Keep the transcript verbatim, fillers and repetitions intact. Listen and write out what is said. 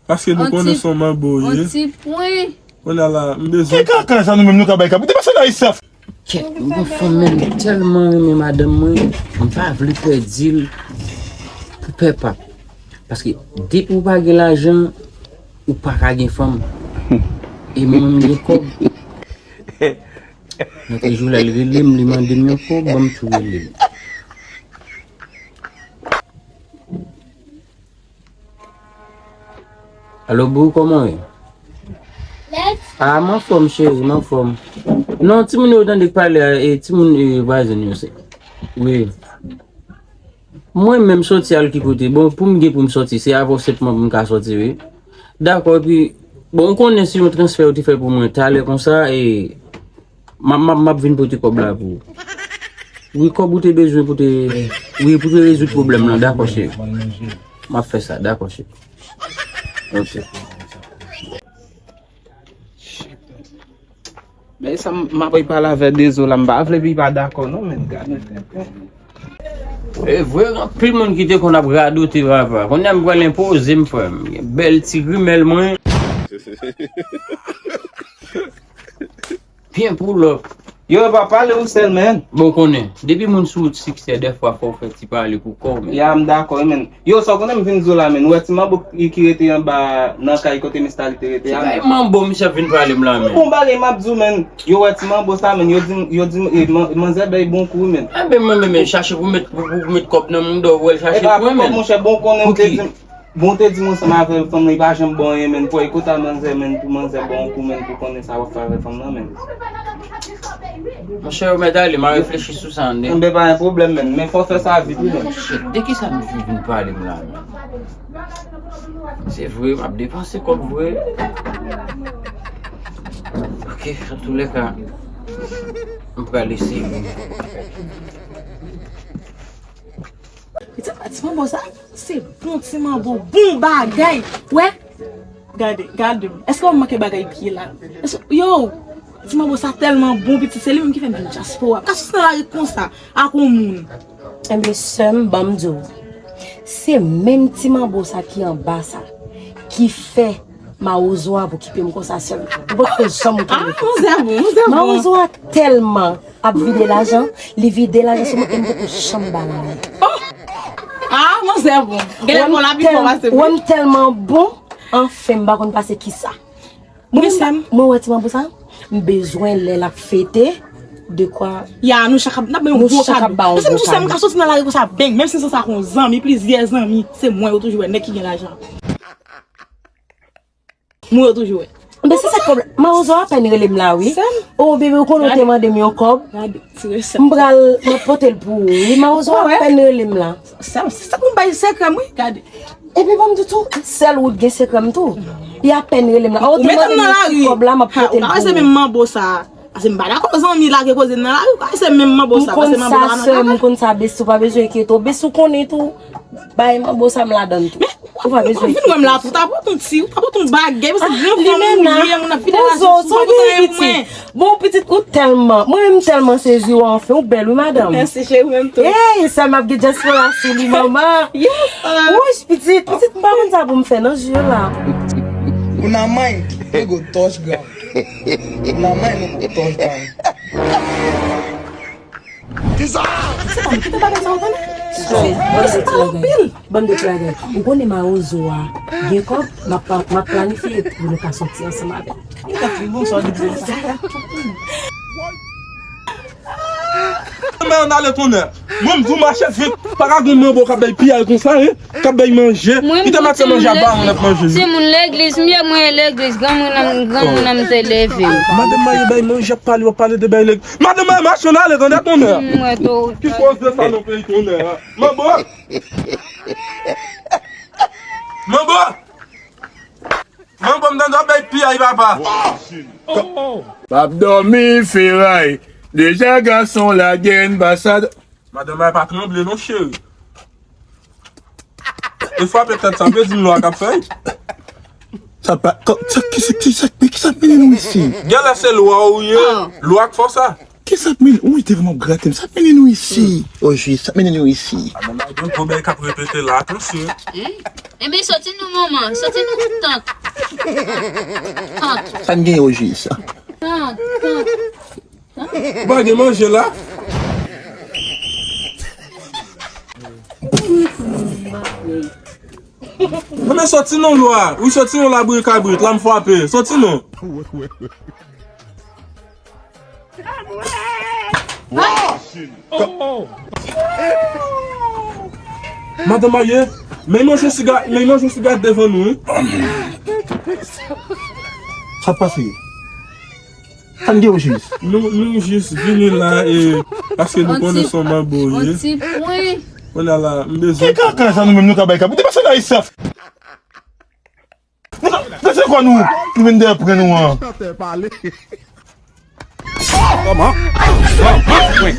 Paske nou konnen se yon manbo ou ye. Yon ti pwen. Kounye a la, m bezwen. Ki kankan sa nou menm nou ka bay kap? Ou te pase nan Ayisaf. Kèt, m gon fanm menm tèlman renmen madanm mwen, m pa vle pèdi l pou pè pap. Paske depi w pa gen lajan, ou pa ka gen fanm. E mwen menm gen kòb. Nan te jou la, l rele m, li mande m yon kòb, ban m tou rele l. Alo, boo, kòman w ye? Ah, m anfòm, cheri, m anfòm. Non, timoun yo tande k pale a, e timoun e vwazen yo se. Wi. Mwen menm sòti al ki kote? Bon, pou m gen pou m sòti, se avè w senpman pou m ka sòti, wi. Dakò, epi, bon, ou konnen se yon transfè yo te fè pou mwen talè konsa, e M ap, m ap, m ap vin pote kòb la pou ou. Wi, kòb ou te bezwen pou te, wi, pou te rezoud pwoblèm lan, dakò, cheri. M ap fè sa, dakò, cheri. Ok. Men sa m, m ap pale avè Dezo la, m pa vle pou li pa dakò non, men gade. E vre, anpil moun ki te konn ap radote papa. Kounye a m pral enpoze m, frè m. Bèl ti grimèl mwen. Byen pull up. Yo, pa pale ou sèl, men. Bon, konnen, depi moun sou wout siksè, dèfwa fò w fè ti pale pou kò w, men. Ya, m dakò, men. Yo, sa w konnen m vin di w la, men. Ou wè ti manbo ki, ki rete anba nan kay kote Mista li te rete a, men. Ti manbo, misye ap vin pale m la, men. Bon bagay, m ap di w, men. Yo, wè ti manbo sa, men. Yo di, yo di, e, man, manzè bay bon kou, men. Enben, mwen menm, chache pou met, pou, pou met kòb nan mouda w, w al chache pou mwen, men. Monchè, bon, konnen ou te di m. Bon, te di m ansanm avè fanm nan, li pa janm ba w anyen, men. Pou ekota manzè, men, pou manzè ba w yon kou, men, pou konnen sa w ap fè avè fanm nan, men. Monchè, ou mèt ale, m a reflechi sou sa, men. Enben, pa gen pwoblèm, men. Men fò w fè sa vit, wi, men. Shit, de kisa misye vin pale m la, men? Se vre, m ap depanse kòb vre. Ok, antoulèka, m pral eseye. Pitit pa ti manbo sa, se bon ti manbo, bon bagay. Wè, gade, gade m. Èske w manke bagay pye la? Èske, yo, ti manbo sa tèlman bon, pitit, se li menm ki fè m vin dyaspora. M ka soti nan lari konsa, ak yon moun. Enben, sè m, ban m di w, se menm ti manbo sa ki anba sa, ki fè Mawozo a pou kipe m konsa sèl. Ou poko janm konnen. Ah, manzè bon, manzè bon. Mawozo a tèlman ap vide lajan, li vide lajan sou mwen e m poko janm ba l anyen. Oh! Ah, manzè bon. Genlè bon la pi fò pase. Wè m tèlman bon, anfen m pa konn pase kisa. Mwen, mwen wè ti manbo sa, m bezwen lè l ap fete, dekwa. Ya, nou chak ap, n ap ba yon gwo kado. Paske m sou sè m ka soti nan lari konsa, beng, menm si se sa kon zanmi, plizyè zanmi, se mwen yo toujou wè, nèg ki gen lajan. Mwen yo toujou wè. Men se sa k pwoblèm. Mawozo apèn rele m la, wi. O, bebe, ou konnen ou te mande m yon kòb. M pral, m ap pote l pou ou. Wi, Mawozo apèn rele m la. Sa, se sa pou m bay sekrè m, wi. Gade. Epi, ban m di tou, sèl ou t gen sekrè m tou. Li apèn rele m la. O, ou te mande m yon ti kòb la, m ap pote l pou ou. Ou pa wè se menm manbo sa. Paske m pa dakò zanmi lage koze m nan lari, ou ka wè se menm manbo sa, paske manbo sa nan kaka. M konn sa, sè m, m konn sa, besi, ou pa bezwen enkyete w. Besi, ou konnen tou, bay manbo sa m ladann tou. Ou pa bezwen enkyete w. Vin wè m la tou, ta pote yon ti, ou ta pote yon bagay, paske gran fanm ou ye, moun ap fidèl a sou, ou pa pote anyen pou mwen. Bon, pitit, ou tèlman, mwen menm m tèlman sezi w, anfen, ou bèl, wi, madanm. Mèsi, cheri, ou menm tou. Ey, sè m ap gen dyaspora sou li, manman. Yes, ah. Wouch, pitit, pitit, m pa konn sa pou m fè, non, jou la. Una mãe, pegou dois gramas. Una mãe, pegou dois gramas. Kisa? Se pa m ki te bagay sa w tande. Bann de ti lagay. Bann de ti lagay. Ou konnen Mawozo a gen kòb, m ap, m ap planifye pou nou ka soti ansanm avè l. Li tèt li bon, sa w di pou sa. Men ann ale tonnè. Mwen m di w mache vit, pa ka gen manbo k ap bay piyay konsa, wi. K ap bay manje. Li te mèt fè manje a ba mwen ap manje. Timoun legliz, m ye mwen legliz, granmoun nan, granmoun nan m te leve m. Madanm marye bay manje ap pale, w ap pale de bay legliz. Madanm marye mache ann ale tonnè, tonnè. Ki koze sa nan peyi tonnè a? Manbo! Manbo! Manbo, m tande w ap bay piyay, papa. M ap dòmi feray. Deja gason lage n pa sa. Madanm marye pa tranble non, cheri. E frape tèt sa, vle di m lwa k ap fè. Sa pa, sa, ki sa, ki sa, men ki sa mennen nou isi? Genlè se lwa ou ye, lwa k fè w sa. Kisa k mennen? Wi, te vrèman grate m. Sa k mennen nou isi? Ojis, sa k mennen nou isi? Adan Madan, gwo bagay k ap repete la, atansyon. Enben, soti non, manman, soti non, tant. Tant. Sa n gen, Ojis? Tant, tant. Ou pa gen manje la? Enben, soti non, lwa. Wi, soti non, labri kabrit, la m frape. Soti non. Madan Marye, men manje siga, men manje siga devan nou, wi. Sa k pase? Sa n gen, Ojis? Nou, nou jis vini la, e, paske nou konnen se yon manbo, wi. Yon ti pwen. Kounye a la, m bezwen. Ki kaka sa nou menm nou ka bay kap? Ou te pase la, Isaf. Nou ka, nou se kwa nou, nou vin dèyè pran nou an. Chantè pale. Kòman? Kòman? Wi.